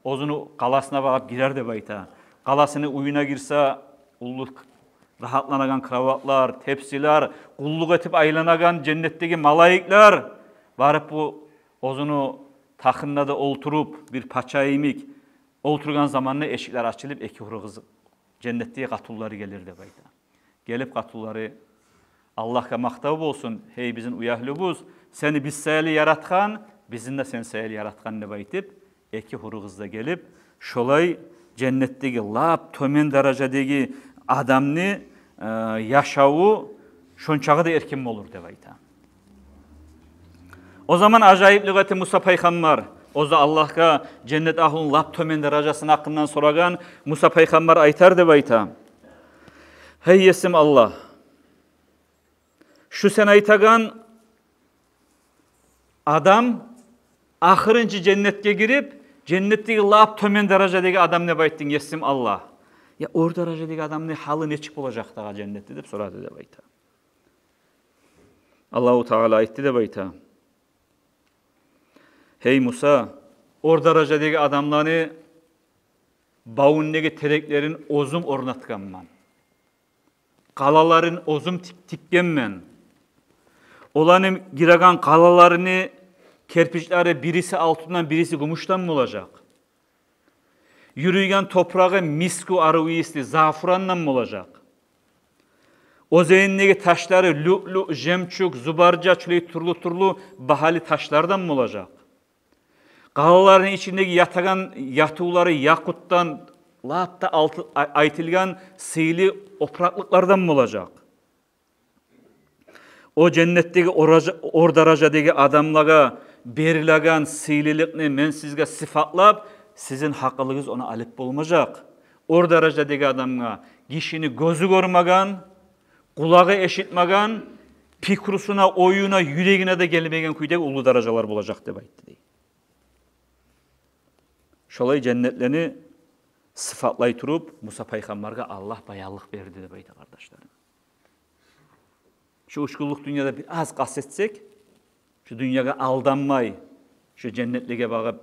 оьзюню къаласына багъып гирер деп айта. Къаласыны уьюне гирсе, уллу рагьатланагъан кроватлар, тепсилер, къуллукъ этип айланагъан женнетдеги малайиклер барып бу оьзюню тахында да олтуруп, бир пача йимик олтургъан заманда эшиклер ачылып, эки гьуру къыз, женнетдеги къатынлары гелир деп айта. Гелип къатынлары Аллагьгъа макътав болсун, гьей бизин уьягьлюбюз, сени биз саялы яратгъан, бизин де сен саялы яратгъан деп айтып, эки гьуру къыз да гелип, шолай женнетдеги лап тёмен даражадагъы адамны, э, яшаву шончакъы да эркин болур деп айта. О заман ажайыплыкъ эте Муса пайхаммар, оьзю Аллагьгъа женнет агьлюню лап тёмен даражасыны гьакъындан сорагъан Муса пайхаммар айтар деп айта: «Гьей Есим Аллагь, шу сен айтагъан адам ахырынчы женнетге гирип, женнетдеги лап тёмен даражадагъы адам деп айтдынг, Есим Аллагь. Я, ор даражадагъы адамны гьалы нечик болажакъ дагъы женнетде?» — деп сорады деп айта. Аллагьу Таала айтды деп айта: «Гьей Муса, ор даражадагъы адамланы бавундагъы тереклерин оьзюм орнатгъанман. Къалаларын оьзюм тик-, тикгенмен. Оланы гиреген къалаларыны керпичлери бириси алтындан, бириси гюмюшден болажакъ. Юрюйген топурагъы миску арив ийисли зафрандан болажакъ. Оьзениндеги ташлары люълюъ, жемчуг, зубаржат, шулай тюрлю-тюрлю багьалы ташлардан болажакъ. Къалаларыны ичиндеги ятагъан ятывлары якъутдан, лап да алты-, а-, айтылгъан сыйлы опуракълыкълардан болажакъ. О женнетдеги оража-, ор даражадагъы адамлагъа берилеген сыйлылыкъны мен сизге сыфатлап, сизин гьакъылыгъыз ону алып болмажакъ. Ор даражадагъы адамгъа гишини гёзю гёрмеген, къулагъы эшитмеген, пикрусуна, оюна, юрегине де гелмеген кюйде уллу даражалар болажакъ», — деп айтды дей. Шолай женнетлени сыфатлай туруп, Муса пайхаммаргъа Аллагь баянлыкъ берди деп айта, къардашларым. Шу уьч гюнлюк дюньяда бир аз къаст этсек, шу дюньягъа алданмай, шу женнетлеге багъып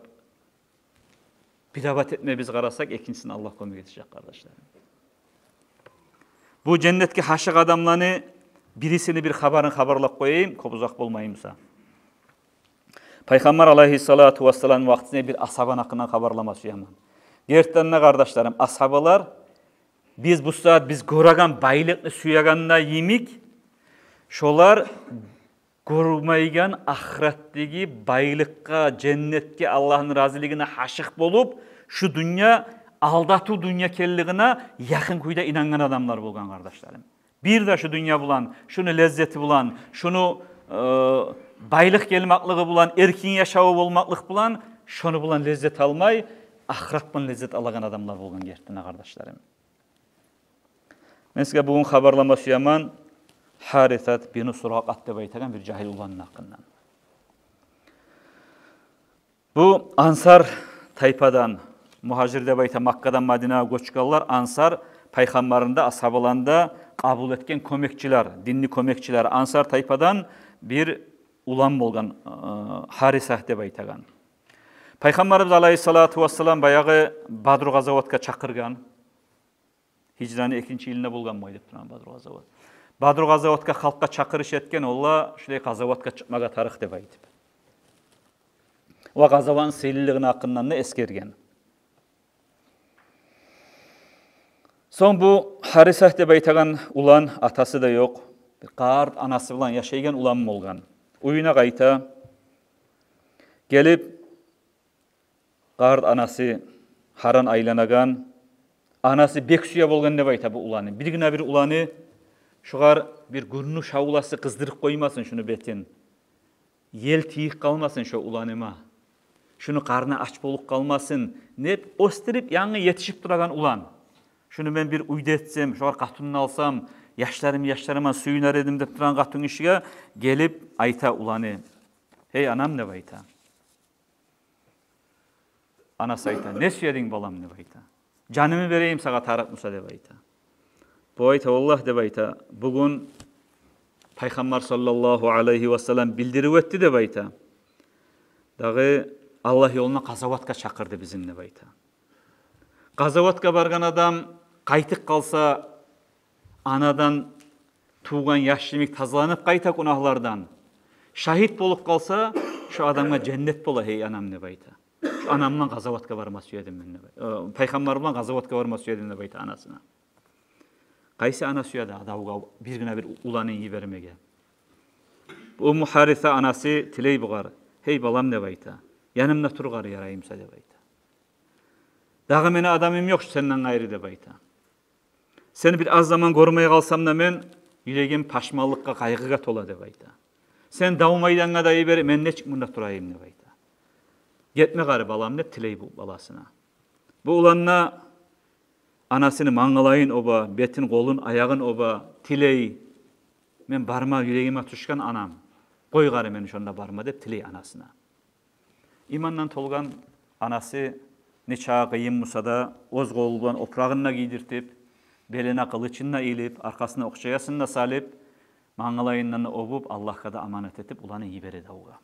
бир абат этме биз къарасакъ, экинчисин Аллагь кёмек этежек, къардашларым. Бу женнетге гьашыкъ адамланы бирисини бир хабарын хабарлап къояйым, кёп узакъ болмайым буса. Пайхаммар алайгьиссалату вассалам вакътисинде бир асгьабаны гьакъындан хабарлама сюемен. Гертиден де, къардашларым, асгьабалар, биз бу сагьат биз гёреген байлыкъны сюегенде йимик, шолар гёрмейген ахыратдагъы байлыкъгъа, женнетге, Аллагьны разилигине гьашыкъ болуп, шу дюнья алдатыв дюнья экенлигине якъын кюйде инангъан адамлар болгъан, къардашларым. Бир де шу дюнья булан, шуну леззети булан, шуну, э, байлыкъ гелмеклиги булан, эркин яшаву болмакълыкъ булан, шону булан леззет алмай, ахырат булан леззет алагъан адамлар болгъан гертиден де, къардашларым. Мен сизге бугюн хабарлама сюемен Гьарисат бину Суракъат деп айтагъан бир жагьил уланны гьакъындан. Бу ансар тайпадан, мугьажир деп айта, Маккадан Мадинагъа гёчгенлер, ансар пайхаммарны да, асгьабаланы да къабул этген кёмекчилер, динни кёмекчилери, ансар тайпадан бир улан болгъан, э, Гьариса деп айтагъан. Пайхаммарыбыз алайгьиссалату вассалам баягъы Бадру къазаватгъа чакъыргъан. Гьижраны экинчи йылында болгъан бу деп турагъан Бадру къазават. Бадру къазаватгъа халкъгъа чакъырыш этген, олар шулай къазаватгъа чыкъмагъа тарыкъ деп айтып. Ва къазаватны сыйлылыгъыны гьакъындан да эсгерген. Сонг бу Гьариса деп айтагъан улан, атасы да ёкъ, бир къарт анасы булан яшайгъан улан болгъан. Уьюне къайта. Гелип, къарт анасы гьаран айланагъан. Анасы бек сюе болгъан деп айта бу уланны. Биргине бир уланы, шугъар бир гюнню шавласы къыздырып къоймасын шуну бетин. Ел тийип къалмасын шо уланыма. Шуну къарны ач болуп къалмасын деп, оьсдюрюп, янгы етишип турагъан улан. Шуну мен бир уьйде этсем, шугъар къатын алсам, яшларым, яшларыма сююнер эдим деп турагъан къатынгишиге гелип айта уланы. «Гьей анам», — деп айта. Анасы айта: «Не сюединг, балам?» — деп айта. «Жанымны берейим сагъа, тарыкъ буса», — деп айта. Бу айта: «Валлагь, — деп айта, — бугюн Пайхаммар саллаллагьу алайгьи васаллам билдирип этди, — деп айта. — Дагъы Аллагь ёлуна къазаватгъа чакъырды бизин», — деп айта. Къазаватгъа баргъан адам къайтып къалса, анадан тувгъан яш йимик тазаланып къайта гюнагьлардан. Шагьит болуп къалса, шо адамгъа женнет бола, гьей анам, деп айта. Шо анам булан къазаватгъа барма сюедим мен, деп айта. Э, Пайхаммар булан къазаватгъа барма сюедим, деп айта анасына. Къайсы ана сюеди давгъа биргине-бир уланын йибермеге? Умму Гьариса анасы тилей бугъар: «Гьей балам, — деп айта, — янымда тур гьар, ярай буса», — деп айта. «Дагъы мени адамым ёкъ шу сенден къайры», — деп айта. «Сени бир аз заман гёрмей къалсам да мен, юрегим пашманлыкъгъа, къайгъыгъа тола», — деп айта. «Сен дав майдангъа да йибер, мен нечик мунда турайым?» — деп айта. «Гетме гьар, балам», — деп тилей бу баласына. Бу улан да анасыны мангалайын оба, бетин, къолун, аягъын оба, тилей: «Мен барма юрегиме тюшген, анам. Къой гьар мени шонда барма», — деп тилей анасына. Имандан толгъан анасы нечакъы къыйын буса да, оьз къолу булан опурагъын да гийдиртип, белине къылычын да илип, аркъасына окъ-чаясын да салып, мангалайындан да обуп, Аллагьгъа да аманат этип, уланын йибере давгъа.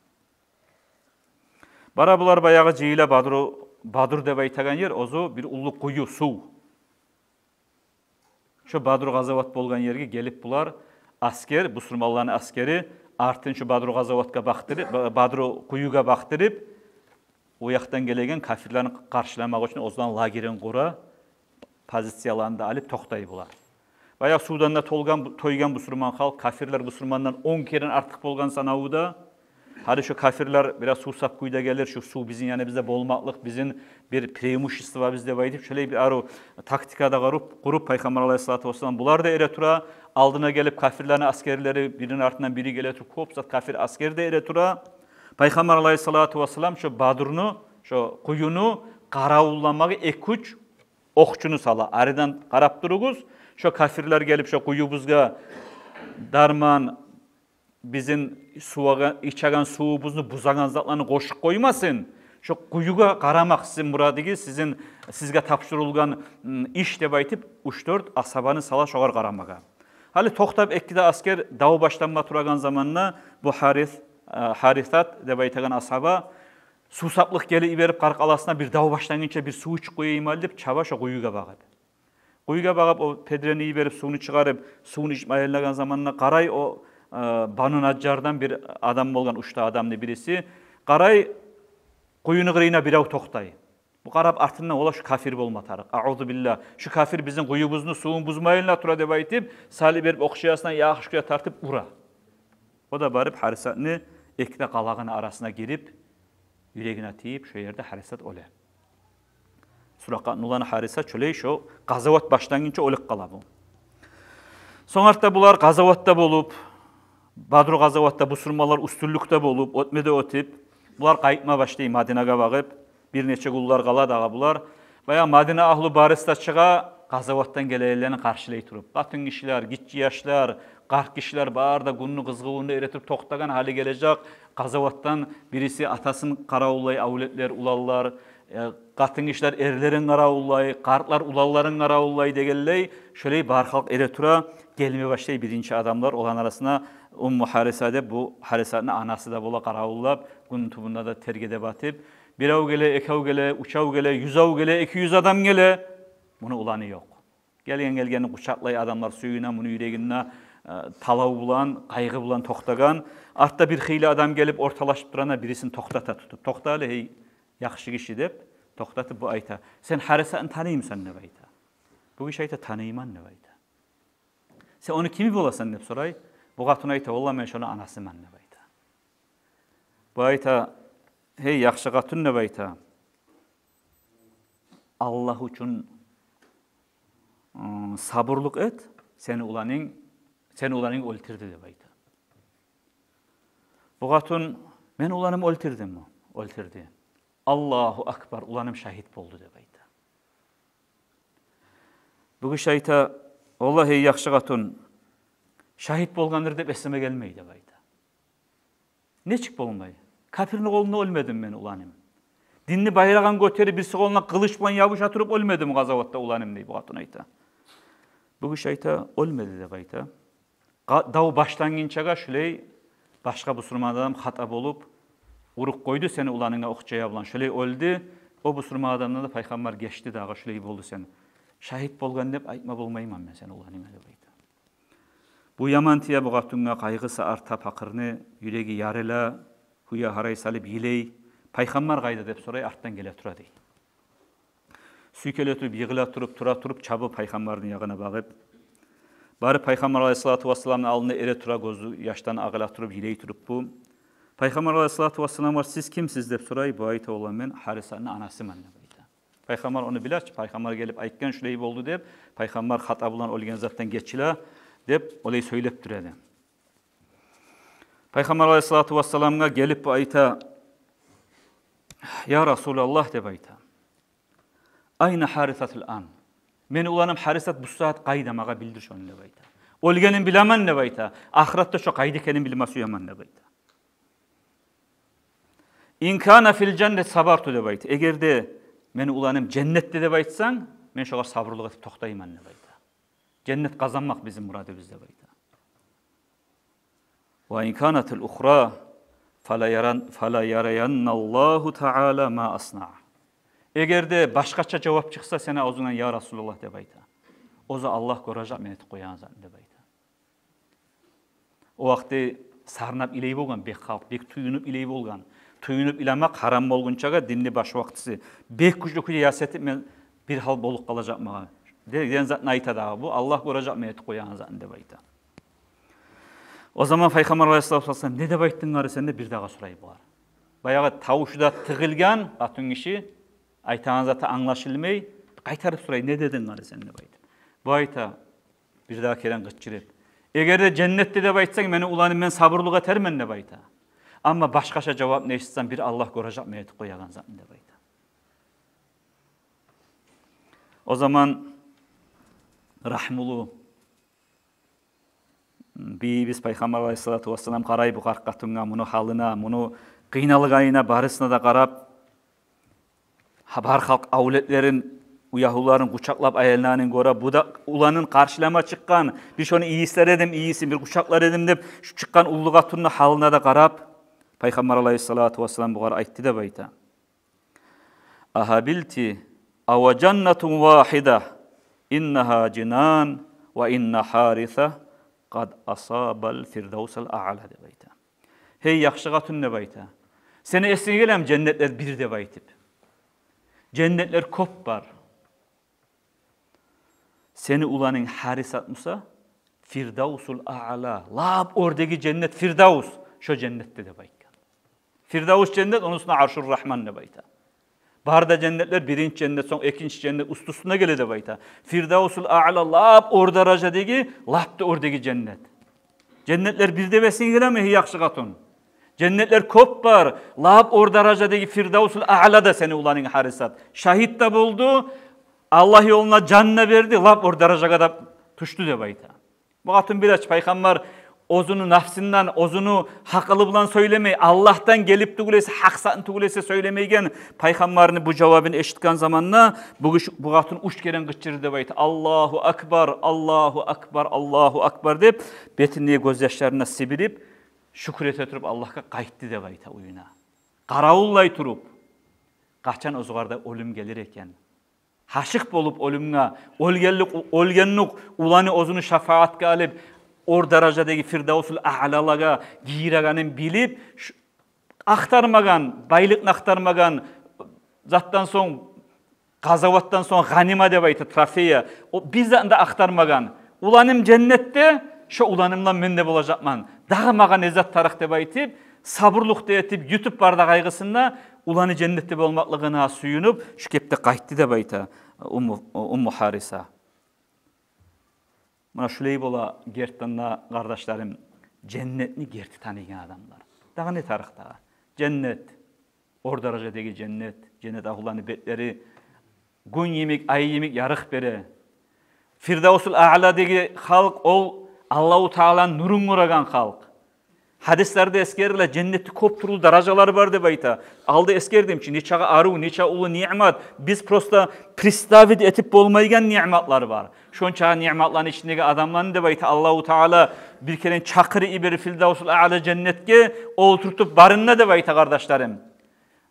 Бара булар, баягъы жыйыла Бадру, Бадр деп айтагъан ер, оьзю бир уллу къую, сув. Шо Бадру къазават болгъан ерге гелип булар, аскер, бусурманланы аскери, артын шо Бадру къазаватгъа бакъдырып, Ба-, Бадру къуюгъа бакъдырып, о якъдан гелеген кафирлени къаршыламакъ учун оьзлени лагерин къура, позицияларын да алып токътай булар. Баягъы сувдан да толгъан, тойгъан бусурман халкъ, кафирлер бусурмандан он керен артыкъ болгъан санаву да. Гьали шо кафирлер бираз сувсап кюйде гелир, шо сув бизин яныбызда болмакълыкъ бизин бир преимуществобуз деп айтып, шолай бир арив тактика да къуруп, къуруп, Пайхаммар алайгьиссалату вассалам булар да эре тура, алдына гелип кафирлени аскерлери бирини артындан бири геле туруп, кёп зат кафир аскер де эре тура. Пайхаммар алайгьиссалату вассалам шо Бадруну, шо къуюну къаравулламагъа эки-уьч окъчуну сала: «Аридан къарап туругъуз, шо кафирлер гелип шо къуюбузгъа дарман, бизин сувагъа, ичеген сувубузну бузагъан затланы къошуп къоймасын. Шо къуюгъа къарамакъ сизин мурадыгъыз, сизин, сизге тапшурулгъан, м, иш», — деп айтып, уьч-дёрт асгьабаны сала шогъар къарамагъа. Гьали токътап эки де аскер, дав башланма турагъан заманда бу Гьарис, э, Гьарисат деп айтагъан асгьаба сувсаплыкъ гелип йиберип, къаркъарасына бир дав башлангъынча бир сув ичип къояйым гьали деп чаба шо къуюгъа багъып. Къуюгъа багъып, о педрени йиберип, сувну чыгъарып, сувну ичме айлангъан заманда къарай, о, э, Бану Нажжардан бир адам болгъан, уьч де адамны бириси. Къарай, къуюну къырыйына бирев токътай. Бу къарап артындан: «Ола, шу кафир болма тарыкъ. Аузу биллагь. Шу кафир бизин къуюбузну сувун бузма айлана тура», — деп айтып, салып берип, окъ-чаясындан яхшы кюйде тартып ура. О да барып Гьарисатны эки де къалагъыны арасына гирип, юрегине тийип, шо ерде Гьарисат оьле. Суракъатны уланы Гьариса шолай шо къазават башлангъынча оьлюп къала бу. Сонг артда булар къазаватда болуп, Бадру къазаватда бусурманлар уьстюнлюкде болуп, оьтме де оьтюп, булар къайтма башлай Мадинагъа багъып, бир нече гюнлер къала дагъы булар. Баягъы Мадина агьлю барысы да чыгъа, къазаватдан гелегенлени къаршылай туруп. Къатын гишилер, гиччи яшлар, къарт гишилер бары да гюнню къызгъывунда эретуруп токътагъан, гьали гележек къазаватдан бириси атасын къаравуллай, авлетлер, уланлар, э, къатын гишилер эрлерин къаравуллай, къартлар уланларын къаравуллай дегенлей, шолай бар халкъ эретура, гелме башлай биринчи адамлар, оланы арасына Умму Гьариса деп, бу Гьарисатны анасы да бола къаравуллап, гюн тюбюнде де терге де батып, бирев геле, экев геле, уьчев геле, юзев геле, эки юз адам геле, муну уланы ёкъ. Гелген-гелгенни къучакълай адамлар, сююне, муну юрегинде, э, талав булан, къайгъы булан токътагъан. Артда бир хыйлы адам гелип орталашып турагъанда, бирисин токътата тутуп: «Токъта гьали, гьей, яхшы гиши», — деп токътатып, бу айта: «Сен Гьарисатны таныймысан?» — деп айта. Бу гиши айта: «Таныйман», — деп айта. «Сен ону кими боласан?» — деп сорай. Бу къатын айта: «Валлагь, мен шону анасыман», — деп айта. Бу айта: «Гьей, яхшы къатын, — деп айта, — Аллагь учун, ы, сабурлукъ эт, сени уланынг, сени уланынг оьлтюрдю», — деп айта. Бу къатын: «Мен уланым оьлтюрдюмю?» — «Оьлтюрдю». «Аллагьу акбар, уланым шагьит болду», — деп айта. Бу гиши айта: «Валлагь, гьей, яхшы къатын, шагьит болгъандыр деп эсиме гелмей», — деп айта. «Нечик болмай? Капирни къолунда оьлмедими мени уланым? Динни байрагъын гётерип, бириси къолуна къылыч булан ябуша туруп оьлмедими къазаватда уланым, дей бу къатын, айта. Бу гиши айта, оьлмеди деп айта. Къа-, дав башлангъынчагъа шулай башгъа бусурман адам хата болуп, уруп къойду сени уланынга окъ-жая булан. Шулай оьлдю. О бусурман адамдан да пайхаммар гечди дагъы, шулай болду сен. Шагьит болгъан деп айтма болмайман мен сени уланынга, деп айта. Бу яман тие бу къатынгъа, къайгъысы арта пакъырны, юреги ярыла, гьюя гьарай салып йылай. Пайхаммар къайда деп сорай, артдан геле тура, дей. Сюйкеле туруп, йыгъыла туруп, тура туруп, чабып пайхаммарны ягъына багъып. Барып пайхаммар алайгьиссалату вассаламны алдына эре тура, гёзю яшдан агъыла туруп, йылай туруп бу. Пайхаммар алайгьиссалату вассалам бар, сиз кимсиз деп сорай, бу айта, ола мен Гьарисатны анасыман деп айта. Пайхаммар ону биле чи, пайхаммар гелип айтгъан шулай болду деп, пайхаммар хата булан оьлген затдан гечиле деп, олай сёйлеп тура эди. Пайхаммар алайгьиссалату вассаламгъа гелип бу айта, я Расулаллагь, деп айта. Айна Гьарисатул ан? Мени уланым Гьарисат бу сагьат къайда, магъа билдир шону, деп айта. Оьлгенин билемен, деп айта. Ахыратда шо къайда экенин билме сюемен, деп айта. Ин кана фил жаннат сабарту, деп айта. Эгер де мени уланым женнетде деп айтсанг, мен шогъар сабурлукъ этип токътайман, деп айта. Женнет къазанмакъ бизин мурадыбыз, деп айта. Ва ин канатил ухра, фала яран-, фала яраянналлагьу таала ма аснаъ. Эгер де башгъача жавап чыкъса сени авзунгдан, я Расулаллагь, деп айта, оьзю Аллагь гёрежек мен этип къоягъан затны, деп айта. О вакъти сарнап йылай болгъан бек халкъ, бек тюйюнюп йылай болгъан. Тюйюнюп йыламакъ гьарам болгъунчагъа динни баш вакътиси. Бек гючлю кюйде яс этип, мен бир гьал болуп къалажакъман деген затны айта дагъы. Бу Аллагь гёрежек мен этип къоягъан затны, деп айта. О заман пайхаммар алайгьиссалату вассалам, не деп айтдынг гьари сен, деп бир дагъы сорай бугъар. Баягъы тавушу да тыгъылгъан, къатын гиши айтагъан заты англашылмай, къайтарып сорай, не дединг гьари сен, деп айтып. Бу айта, бир дагъы керен къычырып, эгер де женнетде деп айтсанг, мени уланым, мен сабурлукъ этермен, деп айта. Амма башгъача жавапны эшитсем, бир Аллагь гёрежек мен этип къоягъан затны, деп айта. О заман рагьмулу бийибиз пайхаммар алайгьиссалату вассалам къарай бу къарт къатынгъа, муну гьалына, муну къыйналгъанына, барысына да къарап, гьа, бар халкъ авлетлерин, уьягьлюлерин къучакълап аялларын гёре, бу да уланын къаршылама чыкъгъан, бир шону ийислер эдим, ийисин бир къучакълар эдим деп, шу чыкъгъан уллу къатынны гьалына да къарап, пайхаммар алайгьиссалату вассалам бугъар айтды деп айта. Агьабилти ава жаннатун вагьида, иннагьа жаннатун ва инна Гьариса къад асабал фирдавсал аъла, деп айта. Гьей яхшы къатын, деп айта, сени эсинге гелеми женнетлер бир деп айтып? Женнетлер кёп бар. Сени уланынг Гьарисат буса, фирдавсул аъла, лап оьрдеги женнет, фирдавс, шо женнетде деп айтгъан. Фирдавс женнет, ону уьстюне аршур рагьман деп айта. Бар да женнетлер, биринчи женнет, сонг экинчи женнет уьст-уьстюне геле деп айта. Фирдавсул аъла лап оьр даражадагъы, лап да оьрдеги женнет. Женнетлер бир деп эсинге гелеми, гьей яхшы къатын? Женнетлер кёп бар. Лап оьр даражадагъы фирдавсул аъла да сени уланынг Гьарисат. Шагьит де болду, Аллагь ёлуна жан да берди, лап оьр даражагъа да тюшдю деп айта. Бу къатын биле чи, пайхаммар оьзюню нафсындан, оьзюню гьакъылы булан сёйлемей, Аллагьдан гелип тюгюл эсе, гьакъ затны тюгюл эсе сёйлемейген. Пайхаммарны бу жавабын эшитген заманда бу гиш-, бу къатын уьч керен къычырды деп айта. Аллагьу акбар, Аллагьу акбар, Аллагьу акбар деп, бетиндеги гёзьяшларын да сибирип, шюкюр эте туруп Аллагьгъа къайтды деп айта уьюне. Къаравуллай туруп, къачан оьзюгъар да оьлюм гелир экен. Гьашыкъ болуп оьлюмге, оьлгенлик, оьлгенлик уланы оьзюню шафаатгъа алып, оьр даражадагъы фирдавсул аълагъа гирегенин билип, ш-, ахтармагъан, байлыкъны ахтармагъан, затдан сонг, къазаватдан сонг гъанима деп айта, трофея. О бир затны да ахтармагъан. Уланым женнетде, шо уланымдан мен де болажакъман. Дагъы магъа не зат тарыкъ деп айтып, сабурлукъ да этип, ютуп бар да къайгъысын да, уланы женнетде болмакълыгъына сююнюп, шу кепде къайтды деп айта Умму, Умму Гьариса. Муна шулай бола гертиден де, къардашларым, женнетни герти таныйгъан адамлар. Дагъы не тарыкъ дагъы? Женнет, оьр даражадагъы женнет, женнет агьлуланы бетлери гюн йимик, ай йимик ярыкъ бере. Фирдавсул аъладагъы халкъ, ол Аллагьу Тааланы нурун гёреген халкъ. Гьадислерде эсгериле, женнетни кёп тюрлю даражалары бар деп айта. Алда эсгердим чи, нечакъы арив, нечакъы уллу ниъмат. Биз просто представить этип болмайгъан ниъматлар бар. Шончакъы ниъматланы ичиндеги адамланы деп айта, Аллагьу Таала бир керен чакъырып йиберип Фирдавсул Аъла женнетге олтуртуп барына деп айта, къардашларым.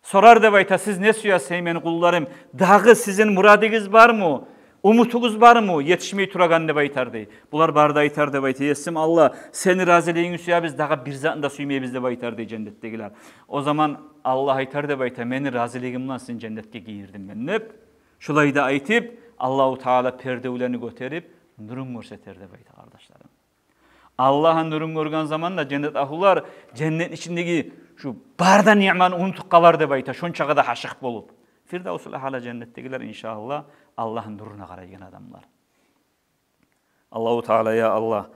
Сорар деп айта: «Сиз не сюесиз, гьей мени къулларым? Дагъы сизин мурадыгъыз бармы? Умутугъуз бармы?» Етишмей турагъан деп айтар дей. Булар бары да айтар деп айта: «Есим Аллагь, сени разилигинг сюебиз, дагъы бир затны да сюймейбиз», — деп айтар дей женнетдегилер. О заман Аллагь айтар деп айта: «Мени разилигим булан сизин женнетге гийирдим мен», — деп. Шулай да айтып, Аллагьу Таала пердевлени гётерип, нурун гёрсетер деп айта, къардашларым. Аллагьны нурун гёрген заманда женнет агьлулар женнетни ичиндеги шу бары да ниъманы унутуп къалар деп айта, шончакъы да ашыкъ болуп. Фирдавсул Аъла женнетдегилер, иншааллагь, Аллагьны нуруна къарайгъан адамлар. Аллагьу Таала, я Аллагь,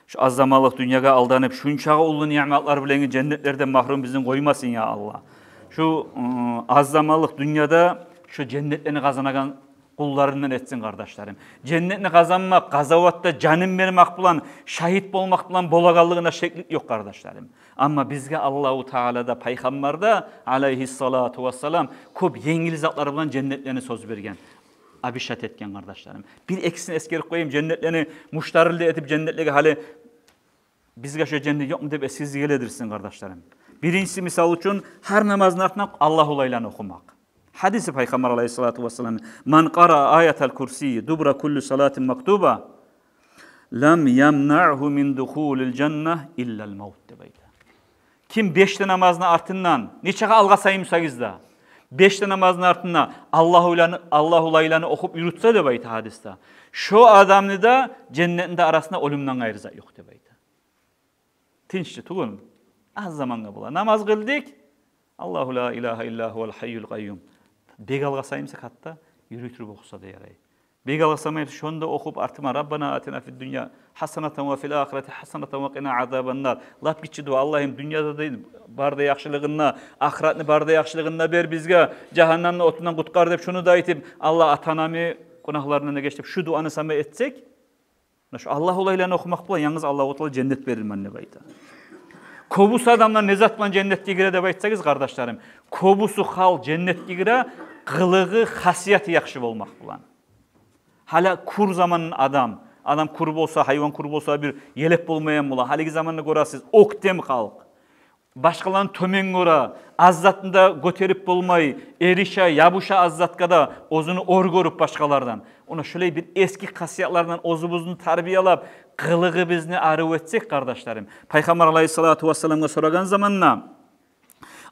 шу аз заманлыкъ дюньягъа алданып, шунчакъы уллу ниъматлар булангъы женнетлерден магьрюм бизин къоймасын, я Аллагь. Шу, ы, аз заманлыкъ дюньяда шу женнетлени къазанагъан къулларындан этсин, къардашларым. Женнетни къазанмакъ, къазаватда жанын бермек булан, шагьит болмакъ булан болагъанлыгъына шеклик ёкъ, къардашларым. Амма бизге Аллагьу Таала да, Пайхаммар да, алайгьиссалату вассалам, кёп енгил затлар булан женнетлени сёз берген, обещать этген, къардашларым. Бир-экисин эсгерип къояйым, женнетлени муштарлы этип, женнетлеге гьали бизге шу женнет ёкъму деп эсигизге геледирсиз, къардашларым. Биринчиси, мисал учун, гьар намазны артындан Аллагьу лайланы охумакъ. Гьадиси Пайхаммар алайгьиссалату вассалам: «Ман къараа аятал курсий дубра кулли салатин мактуба, лам ямнаъгьу мин духулил жанна иллал мавт», — деп айта. Ким беш де намазны артындан, нечакъы алгъасаймысагъыз да, беш де намазны артында Аллагьу лайланы, Аллагьу лайланы охуп юрютсе деп айта гьадисде, шо адамны да женнетни де арасында оьлюмден къайры зат ёкъ деп айта. Тынч чы тюгюлмю? Аз замангъа бола. Намаз къылдыкъ. Аллагьу ла илагьа илла гьувал гьайюл къайюм. Бек алгъасаймысакъ, гьатта юрюй туруп охуса да ярай. Бек алгъасамай, шону да охуп артыма: «Раббана атина фид дунья гьасанатан ва фил ахирати гьасанатан ва къина азабан нар». Лап гиччи дуа: «Аллагьым, дюньяда да бары да яхшылыгъынгны, ахыратны бары да яхшылыгъынгны бер бизге, жагьаннемни отундан къутгъар», — деп, шуну да айтып, «Аллагь, ата-анамны гюнагьларындан да геч», — деп, шу дуаны сама этсек, муна шу Аллагьу лайланы охумакъ булан янгыз Аллагьу Таала женнет берирмен деп айта. Кёбюсю адамлар не зат булан женнетге гире деп айтсагъыз, къардашларым, кёбюсю халкъ женнетге гире къылыгъы, хасияты яхшы болмакъ булан. Гьали кюр заман адам, адам кюр болса, гьайван кюр болса, бир елеп болмайгъан бола. Гьалиги заманда гёресиз, оьктем халкъ. Башгъалардан тёбен гёре, аз затны да гётерип болмай, эрише, ябуша аз затгъа да, оьзюн оьр гёрюп башгъалардан. Муна шулай бир эсги хасиятлардан оьзюбюзню тарбиялап, къылыгъыбызны арив этсек, къардашларым, Пайхаммар алайгьиссалату вассаламгъа сорагъан заманда,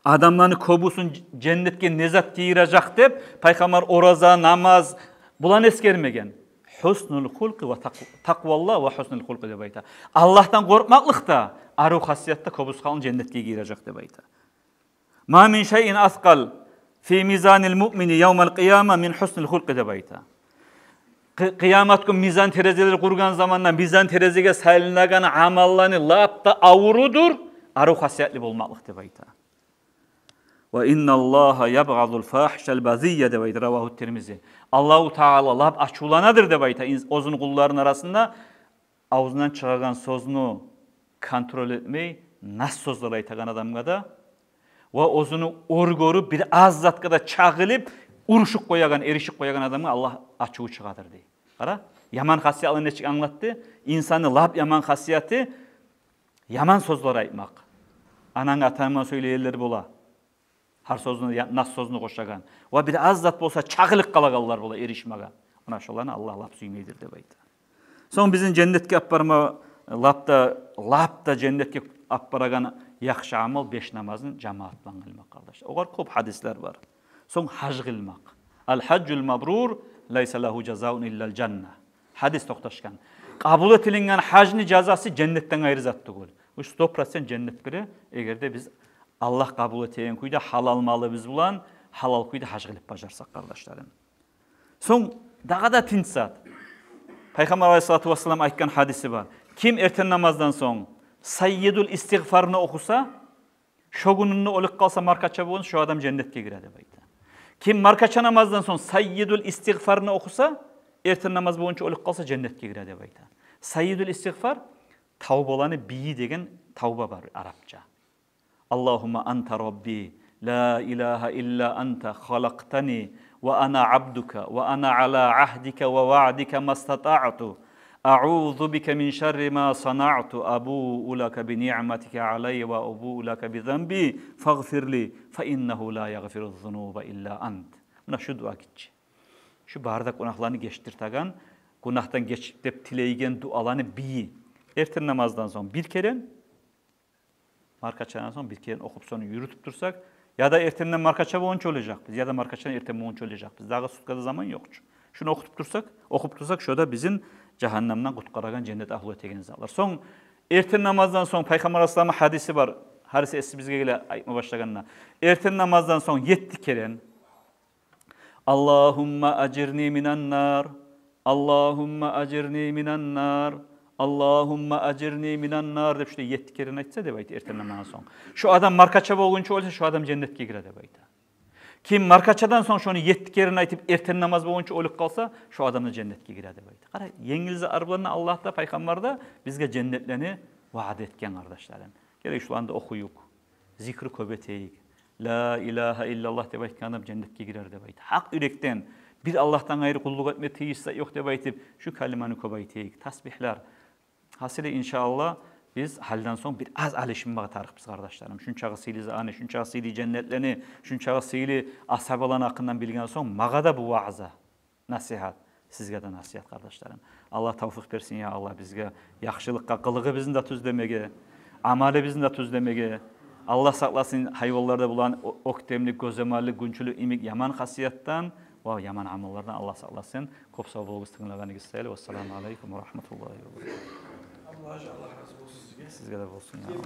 адамланы кёбюсюн женнетге не зат гийирежек деп, Пайхаммар ораза, намаз булан эсгермеген. «Гьуснуль хулкъи ва такъ-, такъваллагь ва гьуснуль хулкъи», — деп айта. Аллагьдан къоркъмакълыкъ да, арив хасият да кёбюсю халкъны женнетге гийирежек деп айта. «Ма мин шайин аскъал фи мизаниль муъмини явмаль къияма мин гьуснуль хулкъи», — деп айта. Къы-, къыямат гюн мизан терезелер къургъан заманда мизан терезеге салынагъан амалланы лап да авурудур арив хасиятлы болмакълыкъ деп айта. «Ва инналлагьа ябгъазуль фагьишаль базийя», — деп айта, равагьу Тирмизи. Аллагьу Таала лап ачувланадыр деп айта инс-, оьзюню къулларыны арасында авзундан чыгъагъан сёзню контроль этмей, нас сёзлер айтагъан адамгъа да, ва оьзюн оьр гёрюп, бир аз затгъа да чагъылып, урушуп къоягъан, эришип къоягъан адамгъа Аллагь ачуву чыгъадыр дей. Къара, яман хасиятланы нечик англатды? Инсанны лап яман хасияты — яман сёзлер айтмакъ. Ананга, атанга сёйлейгенлер бола, гьар сёзню, я-, нас сёзню къошагъан. Ва бир аз зат болса, чагъылып къалагъанлар бола эришмеге. Муна шоланы Аллагь лап сюймейдир деп айта. Сонг бизин женнетге алып барма, лап да, лап да женнетге алып барагъан яхшы амал — беш намазны жамаат булан къылмакъ, къардаш. Огъар кёп гьадислер бар. Сонг гьаж къылмакъ. «Аль-гьажжуль мабрур лайса лагьу жазаун иллаль жанна». Гьадис токъташгъан. Къабул этилинген гьажны жазасы женнетден къайры зат тюгюл. Уьч сто процент женнет гире, эгер де биз Аллагь къабул этеген кюйде, гьалал малыбыз булан, гьалал кюйде гьаж къылып бажарсакъ, къардашларым. Сонг дагъы да тынч зат. Пайхаммар алайгьиссалату вассалам айтгъан гьадиси бар. Ким эртен намаздан сонг саййидуль истигъфарны охуса, шо гюнюнде оьлюп къалса маркача болгъан, шо адам женнетге гире деп айта. Ким маркача намаздан сонг саййидуль истигъфарны охуса, эртен намаз болгъунча оьлюп къалса, женнетге гире деп айта. Саййидуль истигъфар — тавбаланы бийи деген Тавба бар арапча. اللهم أنت ربي لا إله إلا أنت خلقتني وأنا عبدك وأنا على عهدك ووعدك ما استطعت أعوذ بك من شر ما صنعت أبوء لك بنعمتك علي وأبوء لك بذنبي فاغفر لي فإنه لا يغفر الذنوب إلا أنت. Муна шу дуа гиччи. Шу бары да гюнагьланы гечдиртеген, гюнагьдан геч деп тилейген дуаланы бийи. Эртен намаздан сонг бир керен, маркачадан сонг бир керен охуп, сону юрютюп турсакъ, яда эртенден маркача болгъунча ойлажакъбыз, яда маркачадан эртен болгъунча ойлажакъбыз. Дагъы суткада заман ёкъ чу. Шуну охутуп турсакъ, охуп турсакъ, шо да бизин жагьаннемден къутгъарагъан, женнет агьлю этеген затлар. Сонг эртен намаздан сонг Пайхаммар алайгьиссаламны гьадиси бар. Гьариси эсибизге геле айтма башлагъанда. Эртен намаздан сонг етти керен اللهم أجرني من النار، اللهم أجرني من النار، اللهم أجرني من النار деп шулай етти керен айтса деп айта эртен намаздан сонг. Шу адам маркача болгъунча оьлсе, шу адам женнетге гире деп айта. Ким маркачадан сонг шону етти керен айтып, эртен намаз болгъунча оьлюп къалса, шу адам да женнетге гире деп айта. Къара, енгил затлар булан Аллагь да, Пайхаммар да бизге женнетлени ваъда этген, къардашларым. Герек шуланы да охуюкъ, зикру кёп этейик. Ла илагьа иллаллагь деп айтгъан адам женнетге гирер деп айта. Гьакъ юрекден, бир Аллагьдан къайры къуллукъ этме тийишли зат ёкъ деп айтып, шу калиманы кёп айтайыкъ. Тасбигьлер. Гьасили, иншааллагь, биз гьалиден сонг бир аз алышынмагъа тарыкъбыз, къардашларым. Шунчакъы сыйлы затны, шунчакъы сыйлы женнетлени, шунчакъы сыйлы асгьабаланы гьакъындан билген сонг, магъа да бу ваъза, насигьат, сизге де насигьат, къардашларым. Аллагь тавфикъ берсин, я Аллагь, бизге яхшылыкъгъа къылыгъыбызны да тюзлемеге, амалыбызны да тюзлемеге. Аллагь сакъласын гьайванларда булан о-, оьктемлик, гёземаллыкъ, гюнчюлюк йимик яман хасиятдан ва яман амаллардан Аллагь сакъласын. Кёп сав болугъуз тынглагъаныгъыз саялы. Вассаламу алайкум ва рагьматуллагьи ва баракатугь. Аллагь, Аллагь рази болсун сизге. Сизге де болсун, я Аллагь.